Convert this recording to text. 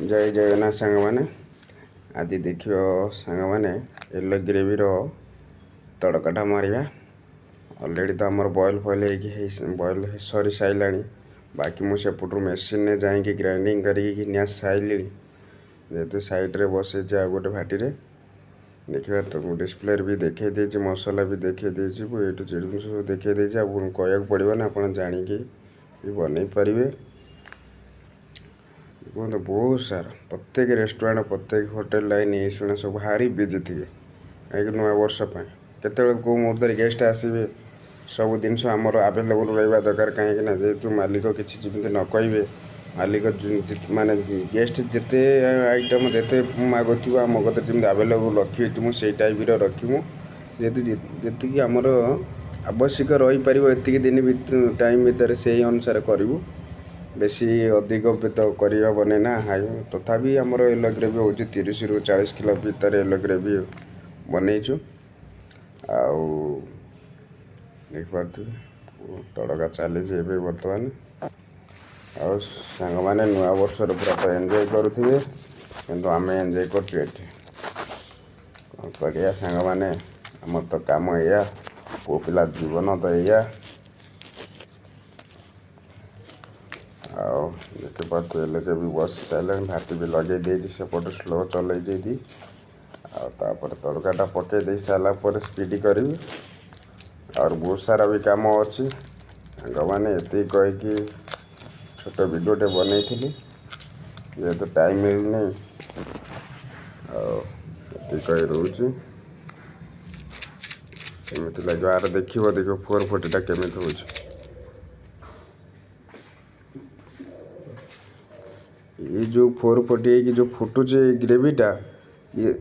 ଜୟ ଜଗନ୍ନାଥ ସାଙ୍ଗମାନେ। ଆଜି ଦେଖିବ ସାଙ୍ଗମାନେ, ୟେଲୋ ଗ୍ରେଭିର ତଡ଼କାଟା ମାରିବା। ଅଲରେଡ଼ି ତ ଆମର ବଏଲ୍ ଫଏଲ୍ ହେଇକି ହେଇ ବଏଲ୍ ସରି ସାରିଲାଣି। ବାକି ମୁଁ ସେପଟରୁ ମେସିନ୍ରେ ଯାଇକି ଗ୍ରାଇଣ୍ଡିଙ୍ଗ କରିକି ଘିନି ଆସି ସାରିଲିଣି। ଯେହେତୁ ସାଇଡ଼୍ରେ ବସେଇଛି ଆଉ ଗୋଟେ ଭାଟିରେ ଦେଖିବା ତ, ମୁଁ ଡିସପ୍ଲେରେ ବି ଦେଖେଇ ଦେଇଛି, ମସଲା ବି ଦେଖେଇ ଦେଇଛି, ମୁଁ ଏଇଠୁ ଜିନିଷ ସବୁ ଦେଖେଇ ଦେଇଛି। ଆପଣଙ୍କୁ କହିବାକୁ ପଡ଼ିବନି, ଆପଣ ଜାଣିକି ବି ବନେଇ ପାରିବେ। କୁହନ୍ତୁ, ବହୁତ ସାରା ପ୍ରତ୍ୟେକ ରେଷ୍ଟୁରାଣ୍ଟ, ପ୍ରତ୍ୟେକ ହୋଟେଲ ଲାଇନ୍ ଏଇ ଶୁଣା ସବୁ ଭାରି ବିଜି ଥିବେ, କାହିଁକି ନୂଆ ବର୍ଷ ପାଇଁ କେତେବେଳେ କେଉଁ ମୁହୂର୍ତ୍ତରେ ଗେଷ୍ଟ ଆସିବେ। ସବୁ ଜିନିଷ ଆମର ଆଭେଲେବୁଲ୍ ରହିବା ଦରକାର, କାହିଁକି ନା ଯେହେତୁ ମାଲିକ କିଛି ଯେମିତି ନ କହିବେ। ମାଲିକ ମାନେ ଗେଷ୍ଟ ଯେତେ ଆଇଟମ୍ ଯେତେ ମାଗୁଥିବ, ଆମ କତିରେ ଯେମିତି ଆଭେଲେବୁଲ୍ ରଖିଥିବୁ, ସେଇ ଟାଇପ୍ର ରଖିବୁ। ଯେହେତୁ ଯେତିକି ଆମର ଆବଶ୍ୟକ ରହିପାରିବ ଏତିକି ଦିନ ଟାଇମ୍ ଭିତରେ, ସେଇ ଅନୁସାରେ କରିବୁ। ବେଶୀ ଅଧିକ ତ କରିହେବନି ନା ହାଇ। ତଥାପି ଆମର ୟେଲୋ ଗ୍ରେଭି ହେଉଛି 30ରୁ 40 କିଲୋ ଭିତରେ ୟେଲୋ ଗ୍ରେଭି ବନେଇଛୁ। ଆଉ ଦେଖିପାରୁଥିବେ, ତଡ଼କା ଚାଲିଛି ଏବେ ବର୍ତ୍ତମାନ। ଆଉ ସାଙ୍ଗମାନେ ନୂଆ ବର୍ଷରେ ପୁରା ତ ଏନ୍ଜୟ କରୁଥିବେ, କିନ୍ତୁ ଆମେ ଏନ୍ଜୟ କରୁଛୁ ଏଠି। କ'ଣ କରିବା ସାଙ୍ଗମାନେ, ଆମର ତ କାମ ଏଇଆ, ପୁଅ ପିଲା ଜୀବନ ତ ଏଇଆ। ଆଉ ଦେଖିପାରୁଥିବେ, ୟେଲୋ ବି ବସି ସାରିଲାଣି, ଭାଟି ବି ଲଗେଇ ଦେଇଛି, ସେପଟେ ସ୍ଲୋ ଚଲେଇ ଦେଇଛି। ଆଉ ତାପରେ ତଡ଼କାଟା ପକେଇ ଦେଇ ସାରିଲା ପରେ ସ୍ପିଡ଼ କରିବି। ଆଉ ବହୁତ ସାରା ବି କାମ ଅଛି ସାଙ୍ଗମାନେ। ଏତିକି କହିକି ଛୋଟ ଭିଡ଼ିଓଟେ ବନେଇଥିଲି, ଯେହେତୁ ଟାଇମ୍ ମିଳୁନି। ଆଉ ଏତିକି କହି ରହୁଛି। କେମିତି ଲାଗିବ ଆର ଦେଖିବ, ଦେଖିବ 440ଟା କେମିତି ହେଉଛି। ଏଇ ଯେଉଁ 440 ହେଇକି ଯେଉଁ ଫୁଟୁଛି ଗ୍ରେଭିଟା, ଇଏ